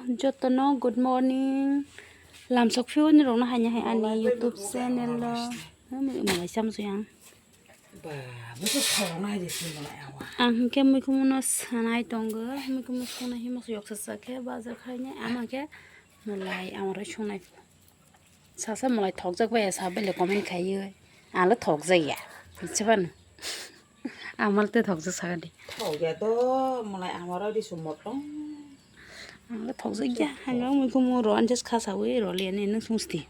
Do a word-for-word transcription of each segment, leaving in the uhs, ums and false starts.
Jotono good morning. Lamsok phiyoni rokno haini hai ani YouTube channel o. Malai chamsoi ang. Ba, bwswk thok nai de sini malai awa. Ang hwnkhe muikhumu no sanai tongo, muikhumu songna himo yoksa sa khe bazar khainai, ama khe malai amaro songnai. Sasa malai thokjak bai ya, sa bele comment khaiwi. Ang le thokjak ya, michi phano. Ang mal te thokjak sakani. Thokya to malai amaro ri sumotong. Ang le thokjak ya, ang muikhumu ro anjas kha sawi ro le ne nang sungsti.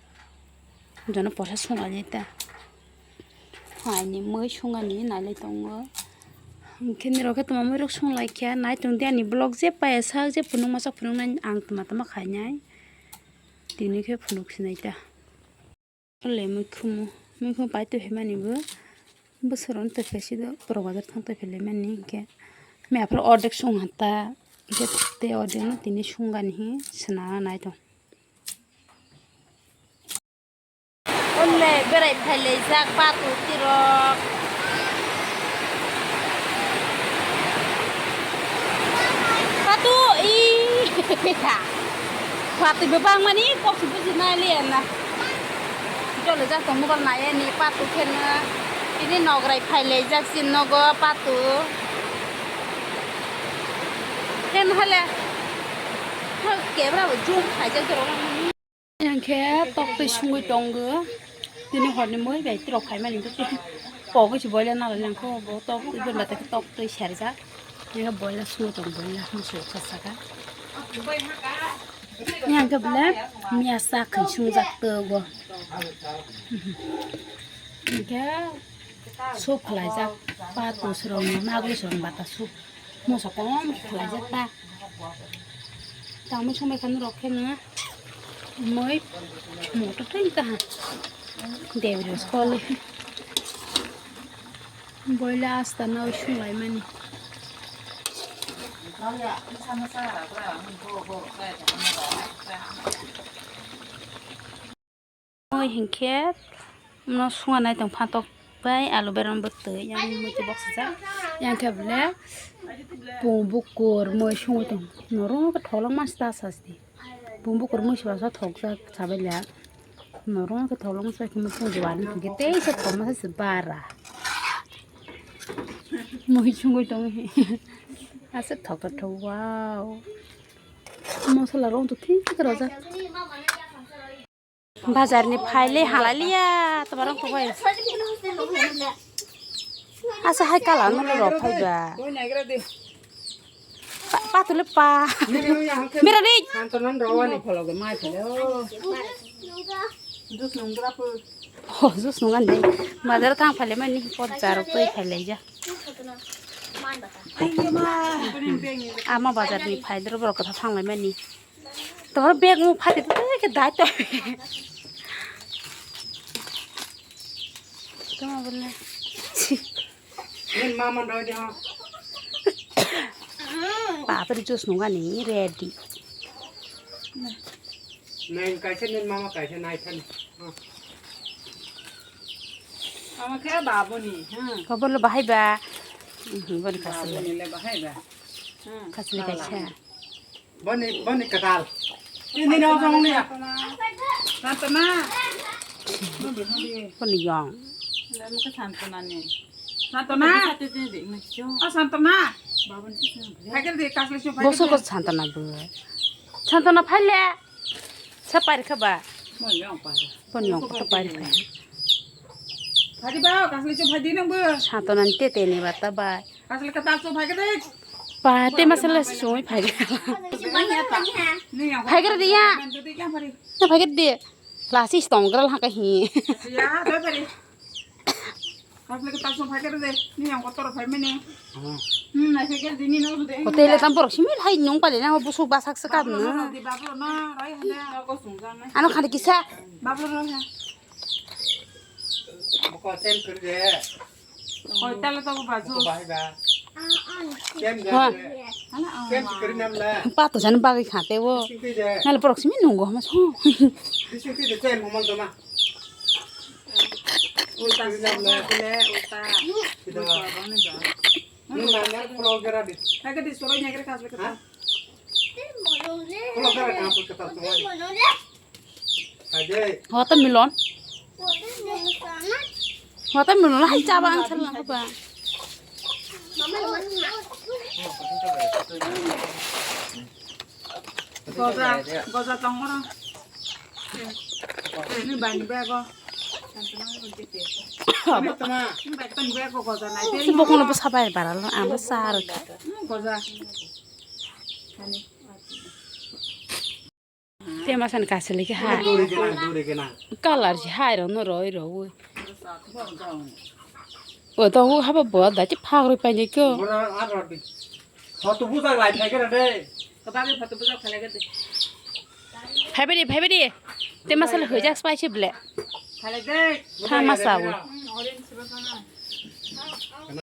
Jono porsa sungani ta. Haini mui sungani nailai tongo. Hwnkhe nirok khe tongma muirok sunglaikha, nai tongdi ani vlog je paiya sak je phunukma sak phunuknai ang tongma tongma khainai. Tini khe phunuk sinai ta. Le muikhumu, muikhumu pai tongphimani bo bwswrwng tongphai si do borok bazar thang tongphai laimani hwnkhe. Mia phuru ordek sung ha ta, hwnkhe tei ordek no tini sungani hi swnamna nai tong. Onle berai phailaijak patu tirok. Patu i. Patu bebak mani kok si buji nai liya na. Jole jak tong mobile nai ani patu khen. Ini nograi phailaijak sin nogo patu. Khen hale. Kebra bo jum khaijak jorok. Yang khe tok twi sungwi tongo. Tini horni mui bai tirok khaimani hwnkhe pogwi se boila nalai nangkho bo tok twi boni bata khe tok twi serjak. Yang khe boila sungwi tongo boila musu kha saka. Yang khe bole miya sa khai sungjak togo. Yang khe soup khlaijak patu srong magwi srong bata soup. Moso kom khlaijak ta. Tamo somai kha norok khe no. Moi moto thai ta ha. Debri skol. Boila asta na sunglai mani. Moi hinkhe no sunga nai tong phatok bai alu berama bwtwi yang muitu boksajak yang khe bole pung bukur moi sungwi tong norok khe tholong mas ta sasti pung bukur moi sibasa thokjak sabai le norok khe tholong sai khe muitu jowani hinkhe tei se thokma se bara moi sungwi tong aswk thok thok wow mosola rok to thik thik rojak. Bazar ni phaile halaliya, tomarok to bai. Asa hai kala no lo rok phaiba. Pa, pa tule pa. Mira ni. Santonan rawani phologe mai phale o. Jus nungra pu. Oh, jus nungan de. Bazar thang phale mani pot jarok toi phale ja. Ama bazar ni phai dro borok kotha thanglai mani. Tomar bag mung phati to ke dai to. Toma bole. Nin mama doi de ha. Babar jus nunga ni ready. Nai kaisa nin mama kaisa nai than. Mama khe babuni. Kobor lo bahai ba. Boni kasle. Babuni le bahai ba. Kasle kaisa. Boni, boni kadal. Ini ni orang ni ya. Santana. Boni yang. Lalu ke Santana ni. Santana. Ah, Santana. Bosok ko Santana bu. Santana phaile. Sa pari kha ba. Boni yang ko to pari kha. Phadi ba, kasle chu phadi nang bu. Santana ni tete ni bata ba. Asal kata so phai kade. Pate masala soi phai. Phai kade ya. Na phai kade. Lasi stong kral ha ka hi. Ya, do pare. Asal kata so phai kade. Ni yang kotor phai mene. Hmm, na phai kade ni no de. Hotel tam por simi hai nung pale na busuk basak sakam na. Bablo na, rai hada. Ko sung jang na. Ano khade kisa. Bablo na. Boko sen kerde. Oi, tale to ba jus. Bahai ba. Kem ha. Kem kari nam la. Pa to jan bagwi khate wo. Sing kri de. Nale porok simi nungo ma so. Sing kri de chen mo mal doma. Ulta nam la. Ulta. Ulta bani ba. Ni ma na pro gara de. Hai ka di soroi nyagre khas le ka. Watermelon. Watermelon hai chaba ang salang ba. Goja, goja tong oro. Ini bani bego. Ini bani bego goja nai. Si bokong lo bwsa bai bara lo, ang bwsa aro kha. Hmm, goja. Te masan kasile ki hai. Duri gana, duri gana. Kalar si hai ro no roi ro. O to haba bo da ti phak roi pai ni ko. Bora ar rodi. Photo bujak lai thai khe de. Kebab ni photo bujak khalai khe de. Phaibai di, phaibai di. Te masala hojak spicy ble. Khalai de. Tha masa bo. Hmm, orange ba kana.